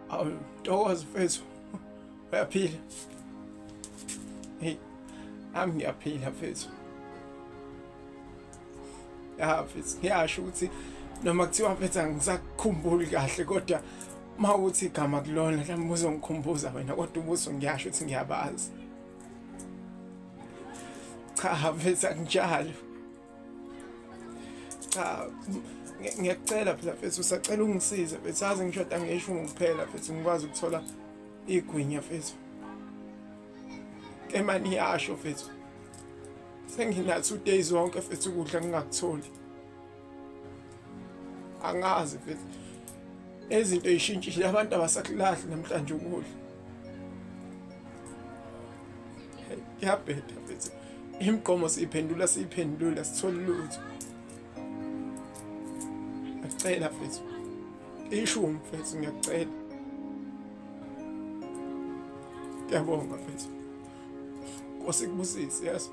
Awu Ntokozo mfethu. Uyaphila? Hey, nami ngiyaphila mfethu. Ya mfethu ngiyasho ukuthi noma kuthiwa mfethu angisakukhumbuli kahle kodwa uma uthi igama kulona mhlawumbe uzongikhumbuza wena kodwa ubuso ngiyasho ukuthi ngiyabazi. Cha mfethu akunjalo. Cha ngiyakucela phela mfethu usacela ungisize mfethu aze ngishoda ngeshumi kuphela mfethu ngikwazi ukuthola igwinya mfethu. Kemani iyasho mfethu. Sengina 2 days wonke mfethu ukudla ngingakutholi. Angazi mfethu. Izinto eyishintshile abantu abasakulahli namhlanje ukudla. Kuyabheda mfethu. Imigomo siyiphendula siyiphendula sithole lutho. Ngiyacela mfethu. Ishumi mfethu ngiyacela. Ngiyabonga mfethu. Nkosi ikubusise yes.